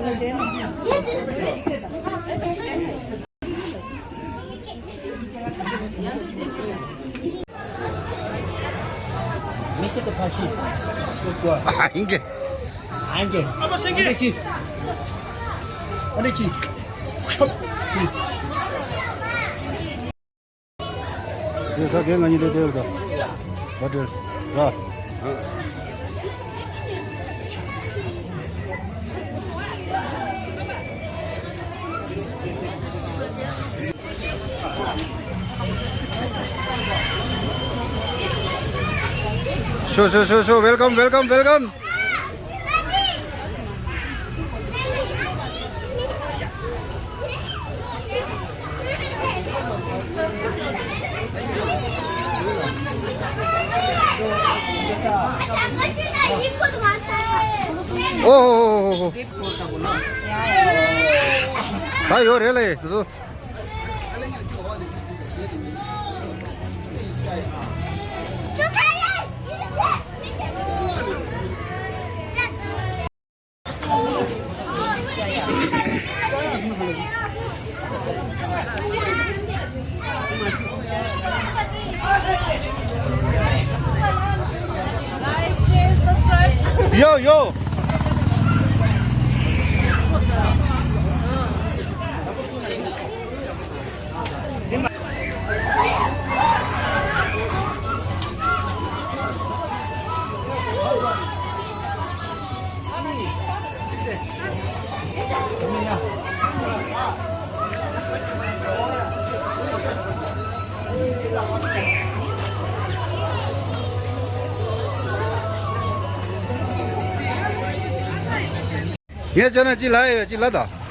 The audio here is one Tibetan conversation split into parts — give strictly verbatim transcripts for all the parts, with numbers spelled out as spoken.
ཨ་ཧིང་གེ། ཨ་ཧིང་གེ། ཨ་ནི་ཅི། ཨ་ནི་ཅི། དེ་ད་གན་ང་གཉིས་དེ་དེ་ད་ད་དེ་ད། Show, show, show, show. Welcome, welcome, welcome. Oh, oh, oh, oh. ད་ཡོད་རེད་ལེ། Yo, yo. ངས་བྱས་ན་ཅི་ལབ་ཡོད། ཅི་ལབ་དང་།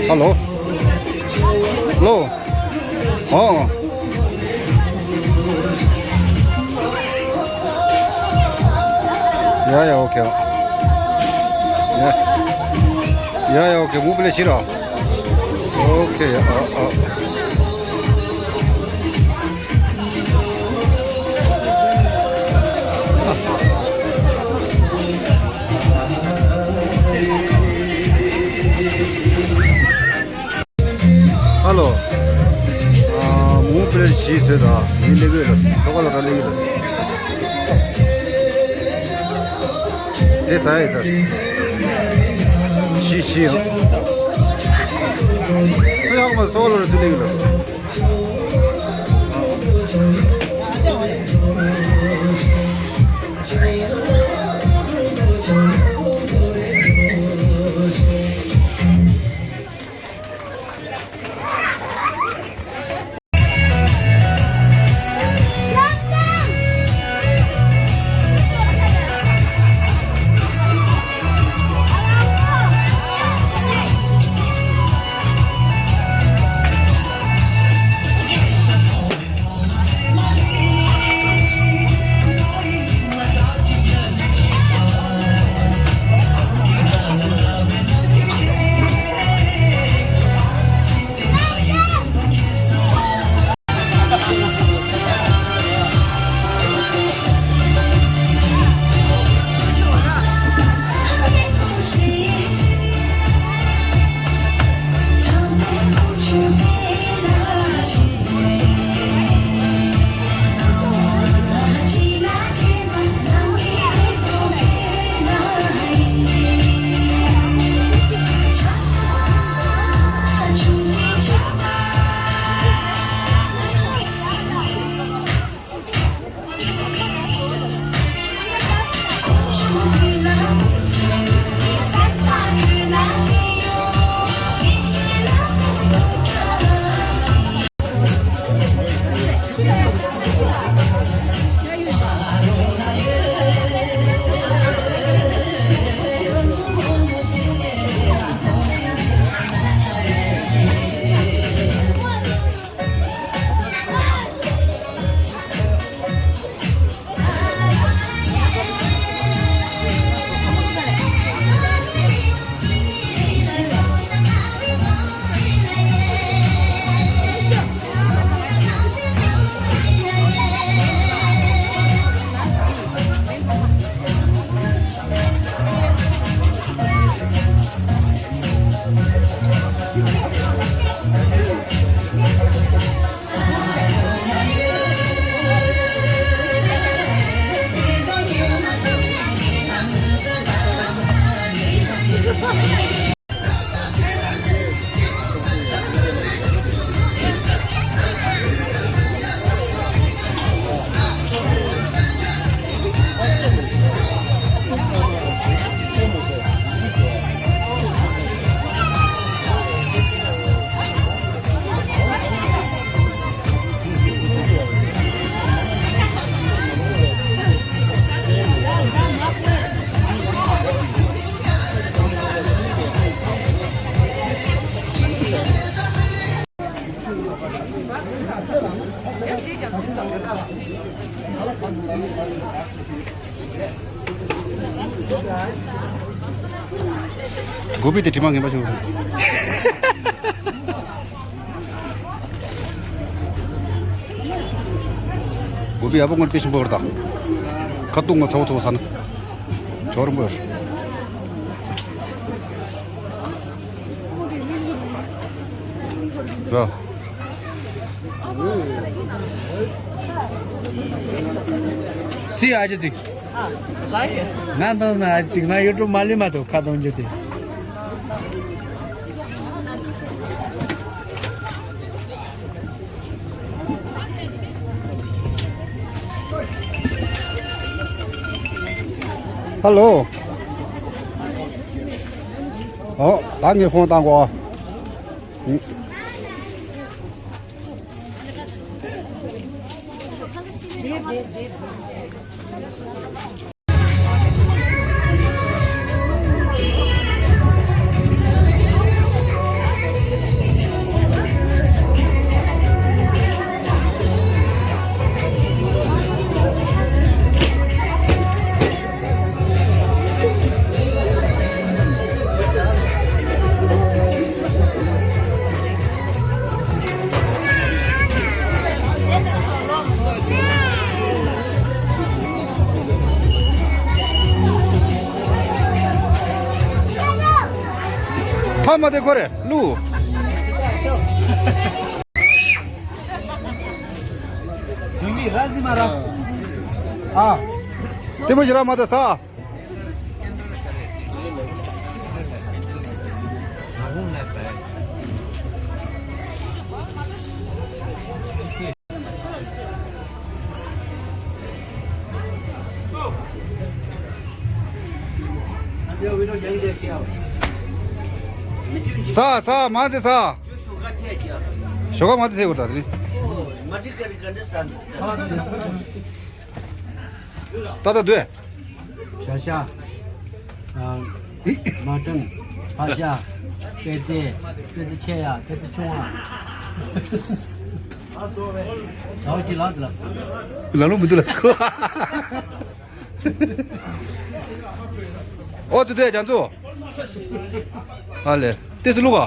ཧ་ལོ། ལོ། ཨོ། ཡ་ཡ། ཨོ་ཁེ། ཡ་ཡ། ཨོ་ཁེ། མུ་པ་ལེ་ཤི་ར། ཨོ་ཁེ། ཡ། ཨ་ཨ། ཧ་ལོ། ཨ། མུ་པ་ལེ་ཤི་ཟེར་ད། མི་ལེགས་ཡོད་ལ། སོ་ག་ལ་ར་ལེགས་ཡོད་ལ། དེ་ཟ་ཡི་ཟ། ཤི་ཤི་ཡང་། སུ་ཡང་མ་སོ་ལོར་སུ་ལེགས་ལ། གོ་བི་དེ་དྲི་མ་ངན་པ་བྱུང་། གོ་བི་ཡག་པོ་སྔོན་དཔེ་ཞིམ་པོ་རེད་ད། ཁ་ཏུང་ང་ཚ་བོ་ཚ་བོ་ཟ་ན། ཇོ་རིང་པོ་ཡོད། ར། སི་ཨ་ཅེ་ཅིག་ང་དང་ན་ཅིག་ན་ཡུ་ཊུབ་མ་ལི་མ་ཐོ་ཁ་གཏོང་རྒྱུ་དེ། ཧ་ལོ། ཨོ། ད་ངས་ཕོན་བཏང་གོ། ཐ་མ་དེ་ཁོ་རེ་ལུ། དེ་མོ་ཞིག་ར་མ་ད་ས། ས་ས་མ་ཟེ་ས། ཞོགས་ཀ་མ་ཟེ་ཐེ་གོ་ད་དེ། ད་ད་དུས། ཤ་ཤ། ཨ། མ་ཊོན། ཕག་ཤ། པད་ཚལ། པད་ཚལ་ཆེ་ཡ། པད་ཚལ་ཆུང་བ། ཟའོ་ཅི་ལགས་ལ། ལ་ལུ་མི་འདུག་ལ་སྐོ། ཨོ་ཙི་དུས་ཡ་ཅང་ཚུ། ཨ་ལེ། ཏེ་སི་ལུག་ག